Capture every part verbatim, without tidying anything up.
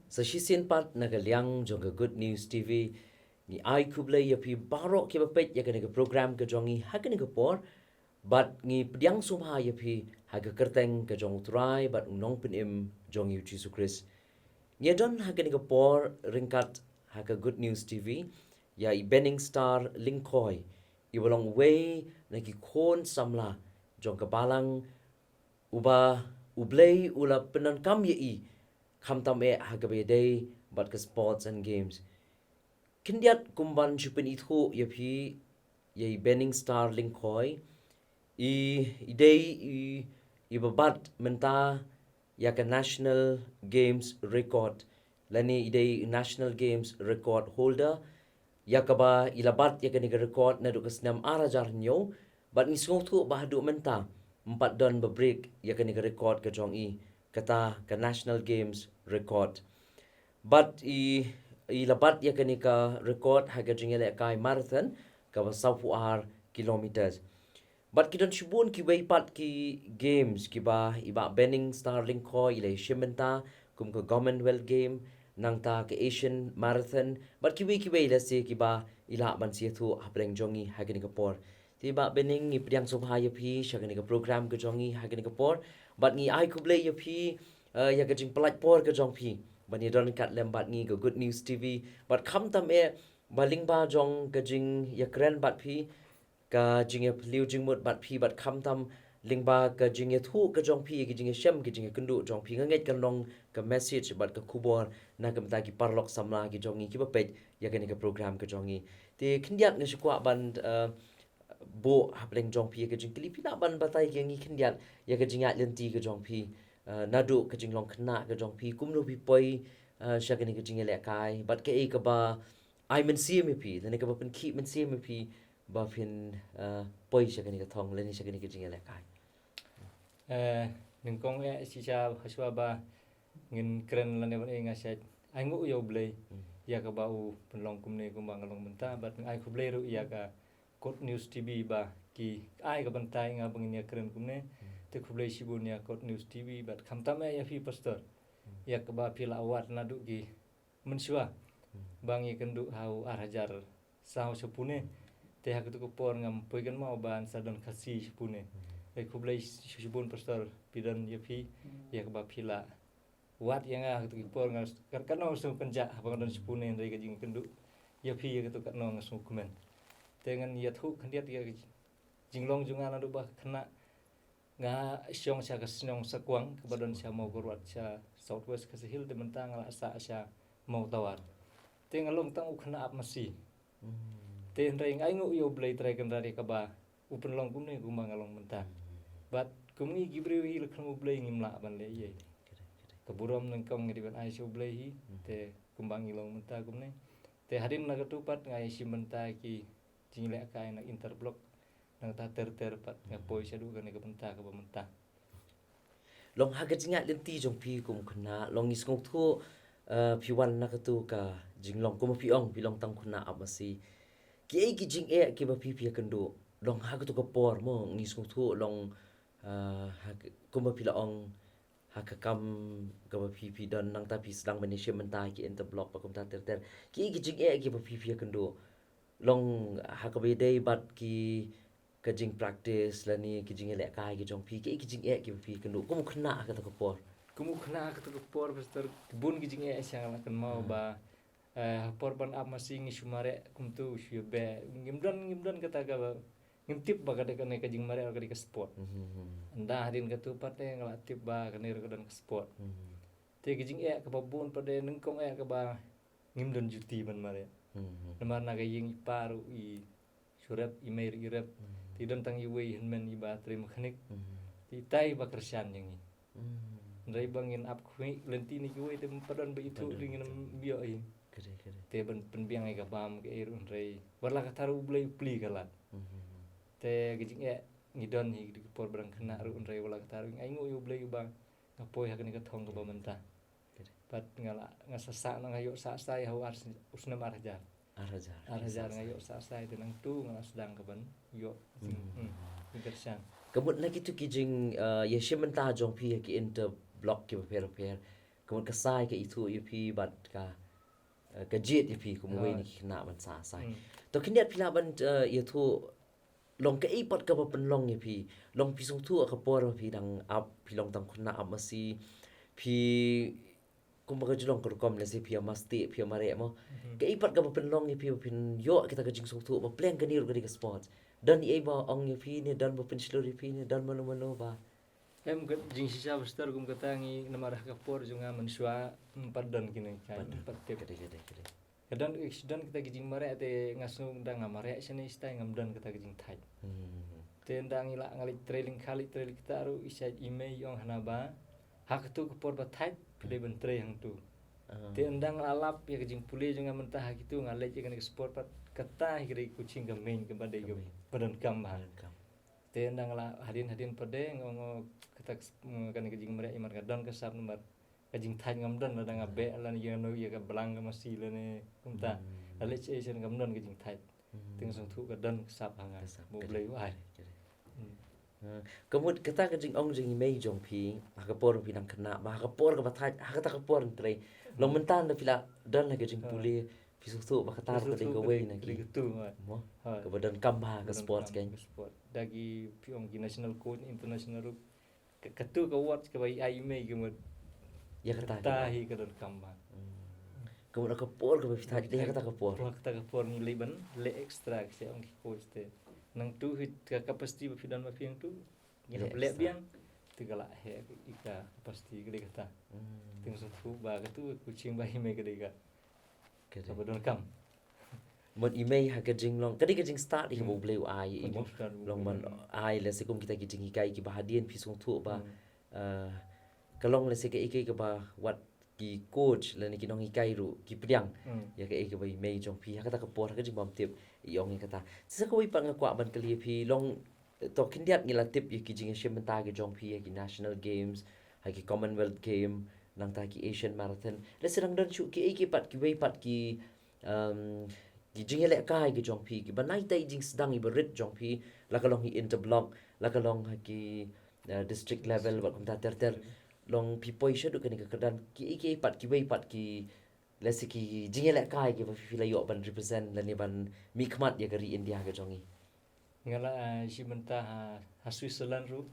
Sa shisien pat na ka liang jong ka Good News T V, ngi ai khublei ïa phi baroh kiba peit ïa kane ka program ka jong ngi ha kane ka por, bad ngi pdiang sngewbha ïa phi ha ka kyrteng ka jong U Trai bad U Nongpynim jong ngi U Jisu Khrist. Ngi don ha kane ka por ryngkat ha ka Good News T V ïa i Benning Star Lyngkhoi, iba long uwei na ki khun samla jong ka balang uba U Blei u la pyndonkam ïa i, khamtam eh ha kaba ïadei bad ka sports and games. Khyndiat kum ban shu pynithuh ïa phi ïa i Benning Star Lyngkhoi, i, i dei i, iba bat mynta ïa ka National Games record, lane i dei National Games record holder, ïa kaba i la bat ïa kane ka record naduh ka snem ar hajar hynñiew, bad ngi sngewthuh ba haduh mynta ym pat don ba break ïa kane ka record ka jong i, kata ka National Games record. Bad i, i la bat ïa kane ka record ha ka jingïalehkai marathon kaba sawphew ar kilometers. Bad ki don shibun kiwei pat ki games kiba i Bah Benning Star Lyngkhoi i la ïashim bynta, kum ka Commonwealth Game, nangta ka Asian Marathon, bad kiwei kiwei lehse kiba i lah ban sa ïathuh hapdeng jong ngi ha kane ka por. Te Bah Benning, ngi pdiang sngewbha ïa phi sha kane ka program ka jong ngi ha kane ka por, bad ngi ai khublei ïa phi, eh, ïa ka jingpynlait por ka jong phi ban ïadon ryngkat lem bad ngi ka Good News T V, bad khamtam eh ba lyngba jong ka jingïakren bad phi, ka jingïaphylliew jingmut bad phi, bad khamtam lyngba ka jingïathuh ka jong phi, ka jingïashem, ka jingïakynduh jong phi, nga ngeit kan long ka message bad ka khubor na ka bynta ki paralok samla ki jong ngi kiba peit ïa kane ka program ka jong ngi. Te khyndiat nga shu kwah ban, eh, buh hapdeng jong phi ïa ka jingkylli, phi lah ban batai ïa ngi khyndiat ïa ka jingïaid lynti ka jong phi, eh, naduh ka jinglong khynnah ka jong phi, kumno phi poi, eh, sha kane ka jingïalehkai, bad kaei kaba ai mynsiem ïa phi, lane kaba pynkhih mynsiem ïa phi ba phin, eh, poi sha kane ka thong lane sha kane ka jingïalehkai. Eh, nyngkong eh shisha hashwa ba ngin kren lane ban ïa nga shait ai nguh ïa U Blei, hmm, ïa kaba u pynlong kumne kumba nga long mynta, bad nga ai khublei ruh ïa ka Good News T V ba ki ai ka bynta ïa nga ba ngin ïakren kumne. Hmm. Te khublei shibun ïa Good News T V bad khamtam eh ïa phi Pastor, hmm, ïa kaba phi la wad naduh ki mynshuwa, hmm, ba ngi kynduh ha u ar hajar saw sha pune. Te ha katu ka por ngam poi kynmaw ban sa don Khasi sha pune. Hmm. Te khublei sh-, shibun Pastor, phi don ïa phi, hmm, ïa kaba phi la wad ïa nga ha katu ka por, nga s-, kat-, katno nga sngew kynjah haba nga don sha pune, hynrei ka jingkynduh ïa phi ïa katu katno nga sngew kmen. Te ngan ïathuh khyndiat ïa ka jinglong jong nga naduh ba khynnah. Nga shong sha ka shnong Sakwang kaba don sha Mawkyrwat sha South West Khasi Hills, te mynta nga la sah sha Mawtawar. Te nga long tang u khynnah ap masi. Hmm. Te hynrei nga ai nguh ïa U Blei Trai Kynrad ïa kaba u pynlong kumne kumba nga long mynta. Hmm. Bad kum ngi ki briew hi la khlem U Blei ngim lah ban leh ei ei. Correct, correct. Ka burom nyngkong ngi dei ban ai sha U Blei hi, hmm, te kumba ngi long mynta kumne. Te hadien na katu pat nga ïashim bynta ki jingïalehkai na Interblock, nangta ter ter pat nga, hmm, poi shaduh kane ka bynta kaba mynta. Long ha ka jingïaid lynti jong phi kum khynnah, long ngi sngewthuh, eh, phi wan na katu ka jinglong, kum phi ong phi long tang khynnah ap masi. Kiei ki jingeh kiba phi phi ïakynduh long ha katu ka por mo, ngi sngewthuh long, eh, ha ka, kumba phi la ong, ha ka kam kaba phi phi don, nangta phi sdang ban ïashim bynta ki Interblock bad kumta ter ter. Kiei ki jingeh kiba phi phi ïakynduh long ha kaba ïadei bad ki, ka jingpractice lane ki jingïalehkai ki jong phi, kiei ki jingeh kiba phi ïakynduh kum u khynnah ha katu ka por? Kum u khynnah ha katu ka por Pastor, ki bun ki jingeh sha nga la kynmaw, hmm, ba, eh, ha por ban ap masi ngi shu mareh kumtu, shu ïabeh, ngim don, ngim don kata kaba, ngim tip ba ka dei kane ka jingmareh, ka dei ka sport. Mhm. Ynda hadien katu pat te nga la tip ba kane ruh ka don ka sport. Mhm. Te ka jingeh kaba bun pat te nyngkong eh kaba ngim don juti ban mareh. Mhm. Namar na ka ïing i pa ruh i shu rep, i mei ruh i rep. Mhm. Te i don tang iwei hynmen iba trei mechanic. Mhm. Te itai iba kyrshan ïa ngi. Hmm. Hynrei ba ngin ap khmih lynti na kiwei te ym pat don ba ithuh, ym pat don, ri ngin ym ïoh hi. Kare, kare. Te ban pynbiang ïa ka bam kaei ruh hynrei wat la katta ruh U Blei u plie ka lad. Hmm, hmm, hmm. Te ka jingeh ngi don hi ki por ba dang khynnah ruh hynrei wat la katta ruh ngi ainguh ïa U Blei uba nga poi ha kane ka thong kaba mynta. Kare. Bad nga la, nga sah sah na, nga ïoh sah sah ïa u ar sn-, u snem ar hajar. Ar hajar. Ar hajar nga ïoh sah sah, te nangtu nga la sdang ka ban ïoh. Hmm. Hmm. Kyrshan. Ka mut na kitu ki jing, uh, ïashim bynta jong phi ha ki Interblock kiba pher pher, ka mut ka sai ka ithuh ïa phi bad ka, eh, ka jied ïa phi kum uwei na ki khynnah ban sah sai. To khyndiat phi lah ban, eh, ïathuh long kaei pat kaba pynlong ïa phi, long phi sngewthuh ka por ba phi dang ap, phi long tang khynnah ap masi, phi kumba ka ju long ka rukom lehse phi ïa masti, phi ïa mareh mo. Kaei pat kaba pynlong ïa phi ba phin ïoh kita ka jingsngewthuh ba pleng kane ruh ka dei ka sports? Don ei ba ong ïa phi ne don ba pynshlur ïa phi ne don mano mano ba? Em, ka jingshisha ba star kum kata ngi namar ha ka por jong nga mynshuwa, mm, pat don kine ka, pat don, pat tip. Ka dei, ka dei, ka dei. Ka don, ka don kita ki jingmareh te nga sngew da nga mareh shane shatai ngam don kita ki jingthait. Te nda ngi lah nga leit trei lyngkha leit trei lyngkha ruh i shait i mei i ong hana ba ha katu ka por ba thait ka dei ban trei hangtu. Te nda nga lah lap ïa ka jingpule jong nga mynta ha kitu nga leit ïa kane ka sport pat kata hi ka dei ka coaching ka main kaba dei kaba donkam ba. Te nda nga lah hadien hadien pat de nga ong kata ka sp-, kane ka jingmareh i mar ka don ka sap namar ka jingthait ngam don lada nga beh lane ïa no ïa ka blang ka masi lane kumta. La leh shisha ngam don ka jingthait. Te nga sngewthuh ka don ka sap ha nga. Ka sap, ba U Blei u ai. Ka mut kata ka jingong jong i mei jong phi ha ka por phi dang khynnah ba ha ka por kaba thait ha kata ka por trei. Long mynta da phi la don ha ka jingpule phi sngewthuh ba kata ka dei kawei na ki. Mo? Kaba donkam ba ha ka sports kan. Da ki phi ong ki national coach international ruh. Ka, katu ka word kaba ai i mei ka mut. Ïa kata hi ka donkam ba. Ka mut ka por kaba phi thait ïa kata ka por. Kata ka por ngi leh ban leh extra ka se ong ki coach te. Nangtu hi ka capacity ba phi don ba phi nangtu. Ngi leh biang. Te ka lah hi ka capacity ka dei kata. Te nga sngewthuh ba katu ka coaching ba i mei ka dei ka. Kaba donkam. Mut i mei ha ka jinglong ka dei ka jingstad ïa kaba U Blei u ai i mo. Long ban ai lehse kum kita ki jinghikai kiba hadien phi sngewthuh ba, eh, ka long lehse kaei kaei kaba wat ki coach lane ki nonghikai ruh ki pdiang ïa kaei kaba i mei jong phi ha kata ka por ha ka jingbym tip i ong ïa kata. Sa kawei pat nga kwah ban kylli ïa phi long, to khyndiat ngi la tip ïa ki jingïashim bynta ki jong phi ha ki National Games, ha ki Commonwealth Game, nangta ki Asian Marathon. Lehse dang don shuh kiei kiei pat kiwei pat ki, um, ki jingïalehkai ki jong phi kiba nai tei jingsdang iba rit jong phi, la ka long hi interblock, la ka long ha ki, uh, district level bad kumta ter ter. Long phi poi shaduh kane ka kyrdan kiei kiei pat kiwei pat ki, lehse ki jingïalehkai kiba phi la ïoh ban represent lane ban mihkhmat ïa ka ri India ka jong ngi. Nga la, ah, shim bynta ha, ha Switzerland ruh.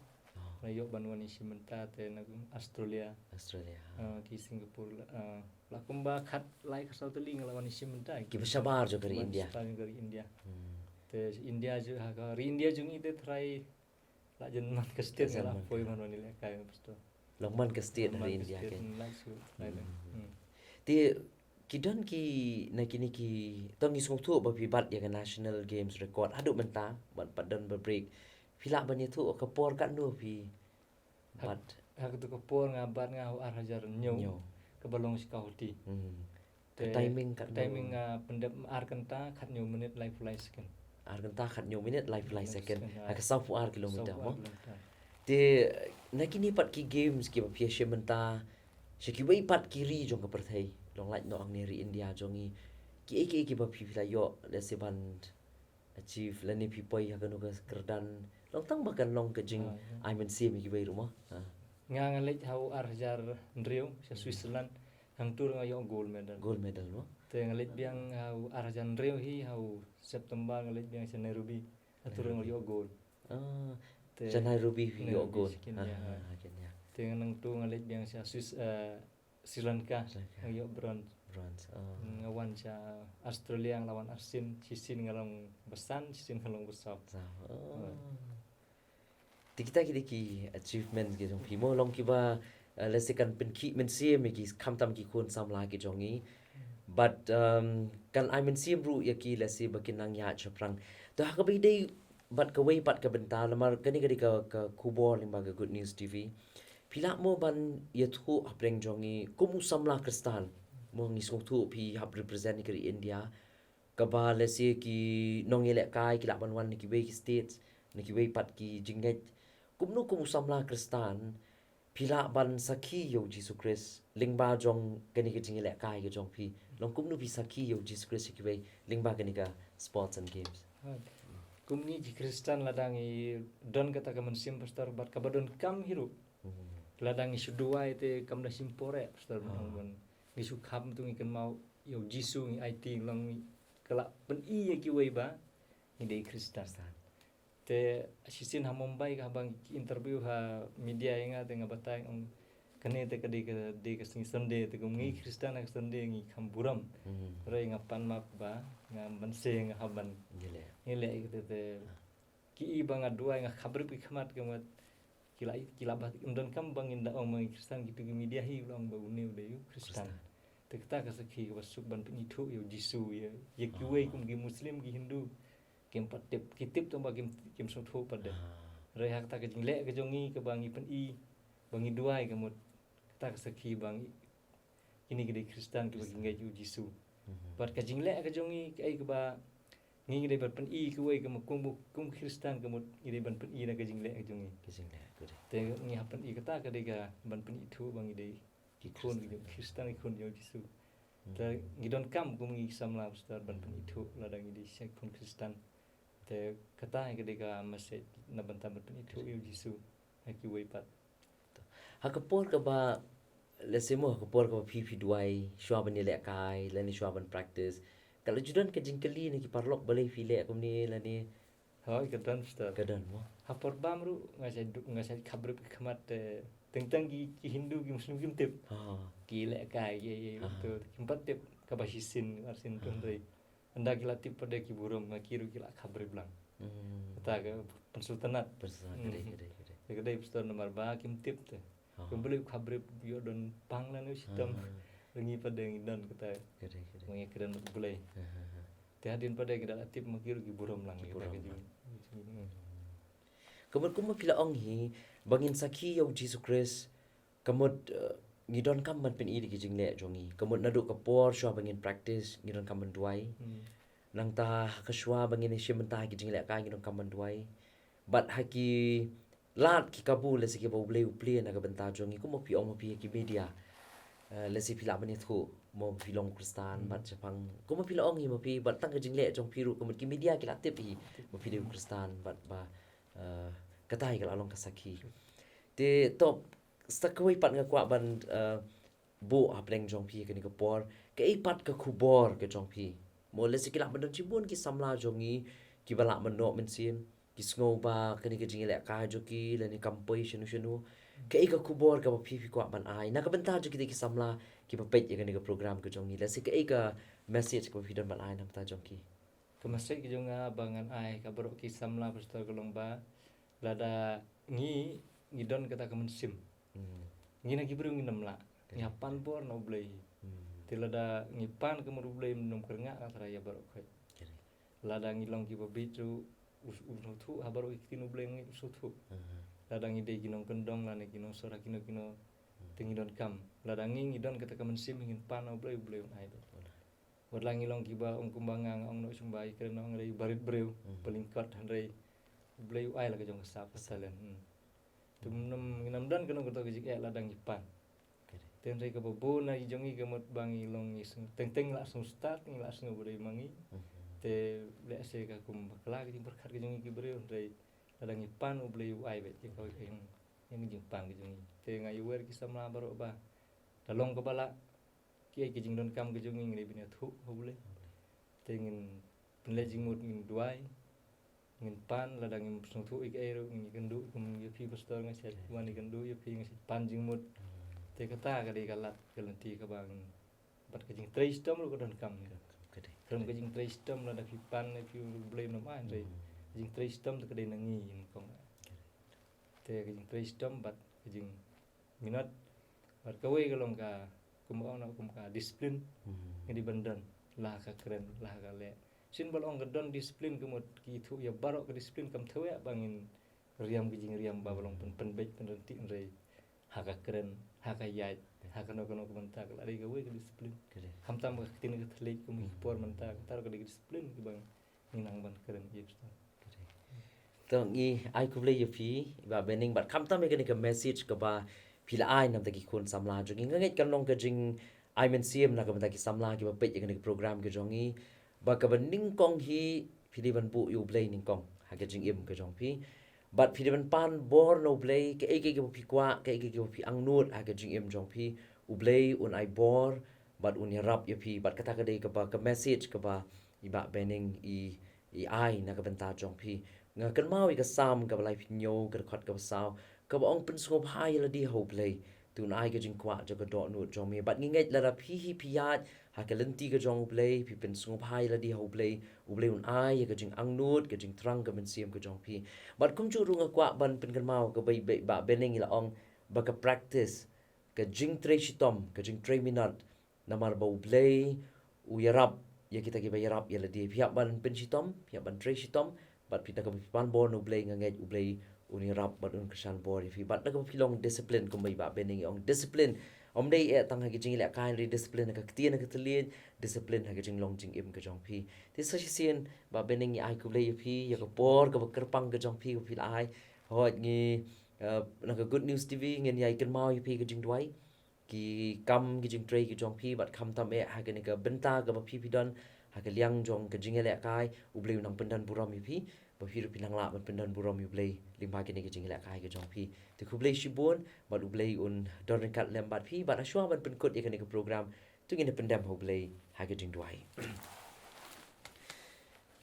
Nga ïoh ban wan shim bynta te na Australia. Australia. Ah, ki Singapore la, ah, la kumba khat lai khat saw tylli nga la wan shim bynta. Kiba shabar jong ka ri India. Shabar jong ka ri India. Te India ju ha ka ri India jong i te trai la jan man ka state la poi man wan i lehkai pasto. Long man ka state ha ri India ke. Te ki don ki na kine ki, to ngi sngewthuh ba phi bat ïa ka National Games record haduh mynta, ban pat don ba break. Phi lah ban ïathuh ka por katno phi bat? Ha katu ka por nga bat nga ha u ar hajar hynñiew. Kaba long sha Guwahati. Te ka timing katno? Timing nga pyndep ar kynta khathynñiew minit laiphew lai second. Ar kynta khathynñiew minit laiphew lai second. Ha ka sawphew ar kilometer mo. Te na kine pat ki games kiba phi ïashim bynta sha kiwei pat ki ri jong ka pyrthei, long lait noh hangne ri India jong ngi, kiei kiei kiba phi la ïoh lehse ban achieve lane phi poi ha kano ka kyrdan, long tang ba kan long ka jing ai mynsiem ïa kiwei ruh mo. Nga nga leit ha u ar hajar hynriew sha Switzerland. Hangtu nga ïoh gold medal. Gold medal mo. Te nga leit biang ha u ar hajar hynriew hi ha u September nga leit biang sha Nairobi. Hangtu nga ïoh gold. Sha Nairobi hi ïoh gold. Te nga nangtu nga leit biang sha Swiss, eh, Sri Lanka. Nga ïoh bronze. Bronze. Nga wan sha Australia nga la wan arsien, shisien nga long basan, shisien nga long basaw. Te kita ki dei ki achievements ki jong phi mo, long kiba, eh, lehse kan pynkhih mynsiem ïa ki khamtam ki khun samla ki jong ngi. Bad, um, kan ai mynsiem ruh ïa ki lehse ba kin nang ïaid shaphrang. To ha kaba ïadei bad kawei pat ka bynta namar kane ka dei ka, ka khubor lyngba ka Good News T V. Phi lah mo ban ïathuh hapdeng jong ngi kum u samla Khristan mo, ngi sngewthuh phi hap represent ïa ka ri India. Kaba lehse ki nongïalehkai ki lah ban wan na kiwei ki states, na kiwei pat ki jingngeit. Kumno kum u samla Khristan phi lah ban sakhi ïa u Jisu Khrist lyngba jong kane ka jingïalehkai ka jong phi? Long kumno phi sakhi ïa u Jisu Khrist ïa kiwei lyngba kane ka sports and games? Kum ngi ki Khristan lada ngi don kata ka mynsiem pastor bad kaba donkam hi ruh. Lada ngi shu duwai te kam da shim por eh, pastor, ban ong ban ngi shu kham tu ngi kynmaw ïa u Jisu, ngi aiti long ngi, ka la pyni ïa kiwei ba ngi dei Khristan. Te shisien ha Mumbai ka, haba ngi interview ha media ïa nga, te nga batai, ong kane te ka dei ka, dei ka sngi Sunday, te kum ngi Khristan ha ka Sunday ngi kham burom. Hynrei nga pan map ba nga mynse nga hap ban ngi leh, ngi leh ïa kata te ki i ba nga duwai, nga khabrip ki khmat, ka mut ki la, ki la ba, ym donkam ba ngin da ong ba ngi Khristan, kitu ki media hi long ba une u dei u Khristan. Te kata ka sakhi kaba suk ban pynithuh ïa u Jisu ïa, ïa kiwei kum ki Muslim, ki Hindu. Kim pat tip, ki tip tang ba kim, kim sngewthuh pat de. Hynrei ha kata ka jingleh ka jong ngi kaba ngi pyni, ba ngi duwai, ka mut kata ka sakhi ba ngi, kine ki dei Khristan kiba ki ngeit ïa u Jisu. Bad ka jingleh ka jong ngi kaei kaba ngi, ngi dei ban pyni kiwei, ka mut kum, kum Khristan, ka mut ngi dei ban pyni na ka jingleh ka jong ngi. Ka jingleh, ka dei. Te ngi hap pyni, kata ka dei ka ban pynithuh ba ngi dei ki khun ki jong Khristan, ki khun jong Jisu. Te ngi donkam kum ngi samla, pastor, ban pynithuh lada ngi dei sha ki khun Khristan. Te kata ka dei ka message na bynta ban pynithuh ïa u Jisu ha kiwei pat. Ha ka por kaba, lehse mo, ha ka por kaba phi, phi duwai shuwa ban ïa lehkai lane shuwa ban practice, ka la ju don ka jingkylli na ki paralok balei phi leh kumne lane? Hooid, ka don, pastor. Ka don mo? Ha por bam ruh nga sa du-, nga sa khabrip ki khmat, eh, teng teng ki, ki Hindu, ki Muslim kim tip. Ki lehkai, ïa, ïa, tu kim pat tip kaba shisien, arsien tu, hynrei ynda ki la tip pat de ki burom, nga ki ruh ki la khabrip lang. Kata ka pynsngewtynnat. Pynsngewtynnat, ka dei, ka dei, ka dei. Ka dei, pastor, namar ba kim tip te. Kum balei u khabrip, ïoh don pang lane u shitom. Ngi pat de ngi don kata. Ka dei, ka dei. Ngi kren bad U Blei. Te hadien pat de ngi da la tip, ma ki ruh ki burom lang, ki burom lang. Ka mut kumba phi la ong hi, ba ngin sakhi ïa u Jisu Khrist, ka mut, eh, ngi donkam ban pyni da ki jingleh jong ngi. Ka mut naduh ka por shuwa ba ngin practice, ngi donkam ban duwai. Nangta ha ka shuwa ba ngin ïashim bynta ha ki jinglehkai, ngi donkam ban duwai. Bad ha ki lad ki kabu, lehse kiba U Blei u plie na ka bynta jong ngi, kumba phi ong ma phi ha ki media. Eh, lehse phi lah ban ïathuh mo ba phi long Khristan, bad shaphang kumba phi la ong hi ma phi, bad tang ka jingleh jong phi ruh, ka mut ki media ki la tip hi ba phi dei u Khristan, bad ba, eh, kata hi ka la long ka sakhi. Te to, sa kawei pat nga kwah ban, eh, buh hapdeng jong phi kane ka por, kaei pat ka khubor ka jong phi? Mo, lehse ki lah ban don shibun ki samla jong ngi kiba lah ban noh mynsiem, ki sngew ba kane ka jingïalehkai jong ki lane kam poi shano shano. Kaei ka khubor kaba phi, phi kwah ban ai na ka bynta jong kita ki samla kiba peit ïa kane ka program ka jong ngi? Lehse kaei ka message kaba phi don ban ai na ka bynta jong ki? Ka message ka jong nga ba ngan ai ha baroh ki samla, pastor, ka long ba lada ngi, ngi don kata ka mynsiem, ngi na ki briew ngin ym lah. Ngi hap pan bor na U Blei. Te lada ngi pan, ka mut U Blei um kyrngah, ka tharai ïa baroh khoit. Lada ngi long kiba beit ruh, u, u sngewthuh ha baroh ki ktien U Blei, ngi u sngewthuh. Lada ngi dei ki nongkyndong lane ki nongsor ha kino kino, te ngi donkam. Lada ngi, ngi don kata ka mynsiem ngin pan na U Blei, U Blei un ai beit. Wat la ngi long kiba ong kumba nga, nga ong noh shong ba i kren, ong re i barit briew, ba lyngkot, hynrei U Blei u ai la ka jong ka sap, ka talent. Te ngin ym, ngin ym don kano kato ka jingeh lada ngi pan. Te hynrei kaba bun na i jong ngi ka mut ba ngi long ngi sng-, teng teng ngi la sngew stad, ngi la sngew ba dei ma ngi. Te lehse ka kum bakla ka jingpyrkhat ka jong ngi ki briew, hynrei lada ngi pan U Blei u ai beit ïa ka, ïa ka jingpan ka jong ngi. Te nga ïawer ki samla baroh ba da long kaba lah, kiei ki jingdonkam ki jong ngi, ngi dei ban ïathuh ha U Blei. Te ngin pynleit jingmut, ngin duwai, ngin pan, lada ngim sngewthuh ïa kaei ruh ngin ïakynduh, kum ïa phi pastor nga shait wan ïakynduh ïa phi, nga shait pan jingmut. Te kata ka dei ka lad ka lynti kaba ngin, bad ka jingtrei shitom ruh ka donkam. Khlem ka jingtrei shitom, lada phi pan ïa phi, U Blei um ai, hynrei ka jingtrei shitom te ka dei na ngi nyngkong. Te ka jingtrei shitom bad ka jing minot. Bad kawei ka long ka, kum ong noh, kum ka discipline. Ngi dei ban don la ha ka kren, la ha ka leh. Sien ba long ka don discipline, ka mut ki ithuh ïa baroh ka discipline, kam thaw ïa ba ngin riam ka jingriam ba, ba long pyn, pynbeit pynryntih, hynrei ha ka kren, ha ka ïaid, ha kano kano ka bynta ka la dei kawei ka discipline. Khamtam ka ktien ka thylliej kum ki por mynta, kata ruh ka dei ka discipline kiba ngi nang ban kren ïa, pastor. To ngi ai khublei ïa phi Bah Benning, bad khamtam ïa kane ka message kaba phi la ai na ka bynta ki khun samla jong ngi. Nga ngeit kan long ka jingai mynsiem na ka bynta ki samla kiba peit ïa kane ka program ka jong ngi, ba kaba nyngkong hi phi dei ban buh ïa U Blei nyngkong ha ka jingim ka jong phi. Bad phi dei ban pan bor na U Blei, kaei kaei kaba phi kwah, kaei kaei kaba phi angnud ha ka jingim jong phi, U Blei un ai bor bad un ïarap ïa phi. Bad kata ka dei kaba, ka message kaba i Bah Benning i, i ai na ka bynta jong phi. Nga kynmaw ïa ka Salm kaba laiphew hynñiew, ka dkhot kaba saw, kaba ong, pynsngewbha ïa lade ha U Blei, te un ai ka jingkwah jong ka dohnud jong me. Bad ngi ngeit lada phi hi phi ïaid ha ka lynti ka jong U Blei, phi pynsngewbha ïa lade ha U Blei, U Blei un ai ïa ka jingangnud, ka jingthrang ka mynsiem ka jong phi. Bad kumjuh ruh nga kwah ban pynkynmaw kaba i Bah Benning i la ong ba ka practice, ka jingtrei shitom, ka jingtrei minot, namar ba U Blei u ïarap ïa kita kiba ïarap ïa lade. Phi hap ban pynshitom, phi hap ban trei shitom, bad phi, da kaba phi pan bor na U Blei, nga ngeit U Blei un ïarap bad un kyrshan bor ïa phi. Bad da kaba phi long discipline, kumba i Bah Benning i ong, discipline ym dei eh tang ha ka jingïalehkai, hynrei discipline ha ka ktien, ha ka thylliej, discipline ha ka jinglong jingim ka jong phi. Te sa shisien Bah Benning, ngi ai khublei ïa phi ïa ka por kaba kyrpang ka jong phi kaba phi la ai. Hooid, ngi, eh, na ka Good News T V ngin ïai kynmaw ïa phi ka jingduwai, ki kam, ki jingtrei ki jong phi, bad khamtam eh ha kane ka bynta kaba phi phi don ha ka liang jong ka jingïalehkai. U Blei un nang pyndon burom ïa phi, ba phi ruh phin nang lah ban pyndon burom ïa U Blei lyngba kane ka jingïalehkai ka jong phi. Te khublei shibun, bad U Blei un don ryngkat lem bad phi. Bad hashwa ban pynkut ïa kane ka program, to ngin ïa pyndem ha U Blei ha ka jingduwai.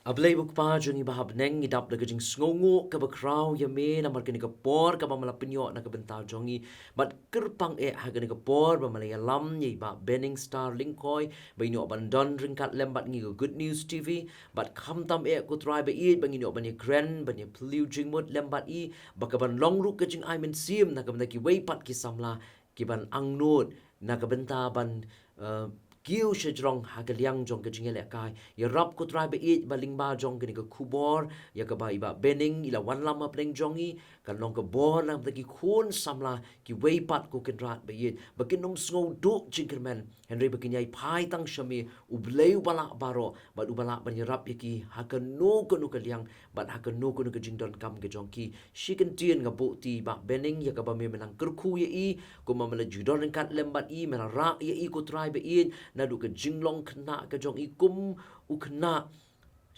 A Blei U Kpa jong ngi ba ha bneng, ngi dap da ka jingsngewnguh kaba khraw ïa me namar kane ka por kaba me la pynïoh na ka bynta jong ngi. Bad kyrpang eh ha kane ka por ba me la ïalam ïa i Bah Benning Star Lyngkhoi ba in ïoh ban don ryngkat lem bad ngi ka Good News T V. Bad khamtam eh, ko Trai ba ïeit, ba ngin ïoh ban ïakren, ban ïaphylliew jingmut lem bad i, ba ka ban long ruh ka jingai mynsiem na ka bynta kiwei pat ki samla, ki ban angnud na ka bynta ban, eh, kiew shajrong ha ka liang jong ka jingïalehkai. Ïarap, ko Trai ba ïeit, ba lyngba jong kane ka khubor ïa kaba i Bah Benning i la wanlam ha pdeng jong ngi, kan long ka bor na ka bynta ki khun samla kiwei pat, ko Kynrad ba ïeit, ba kin ym sngew duh jingkyrmen, hynrei ba kin ïai phai tang sha me, U Blei uba lah baroh, bad uba lah ban ïarap ïa ki ha kano kano ka liang, bad ha kano kano ka jingdonkam ka jong ki. Shi kyntien nga buh ïa i Bah Benning ïa kaba me, me nang kyrkhu ïa i, kumba me la ju don ryngkat lem bad i, me la rah ïa i, ko Trai ba ïeit, naduh ka jinglong khynnah ka jong i kum u khynnah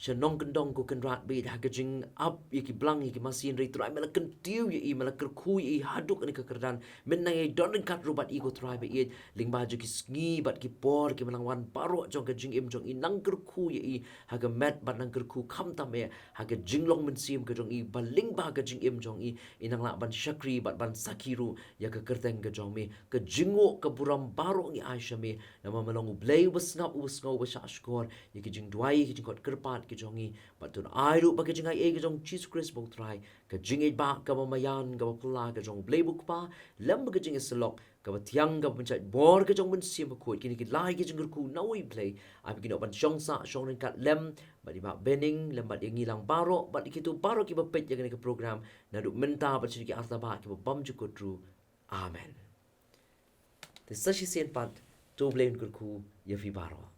sha nongkyndong, ko Kynrad ba ïeit, ha ka jingap ïa ki blang ïa ki masi, hynrei Trai me la kyntiew ïa i, me la kyrkhu ïa i haduh kane ka kyrdan. Men nang ïai don ryngkat ruh bad i, ko Trai ba ïeit, lyngba jong ki sngi bad ki por kiba nang wan baroh jong ka jingim jong i. Nang kyrkhu ïa i ha ka met, bad nang kyrkhu khamtam eh ha ka jinglong mynsiem ka jong i, ba lyngba ka jingim jong i, i nang lah ban shakri bad ban sakhi ruh ïa ka kyrteng ka jong me. Ka jingnguh ka burom baroh ngi ai sha me, namar me long U Blei uba sngap, uba sngew, uba shahshkor ïa ki jingduwai, ïa ki jingkhot kyrpad ki jong ngi. Bad to ai ruh ba ka jingaiei ka jong U Jisu Khrist ba U Trai, ka jingïeit ba kaba maïan, kaba phylla ka jong U Blei U Kpa, lem bad ka jingïasyllok kaba thiang, kaba pynshait bor ka jong U Mynsiem Bakhuid, kine ki lai ki jingkyrkhu na U Blei, ai ba kin ïoh ban shong sah shong ryngkat lem bad i Bah Benning, lem bad ïa ngi lang baroh, bad ïa kito baroh kiba peit ïa kane ka program naduh mynta bad sha ki arta bah kiba bymjukut ruh. Amen. Te sa shisien pat, to U Blei un kyrkhu ïa phi baroh.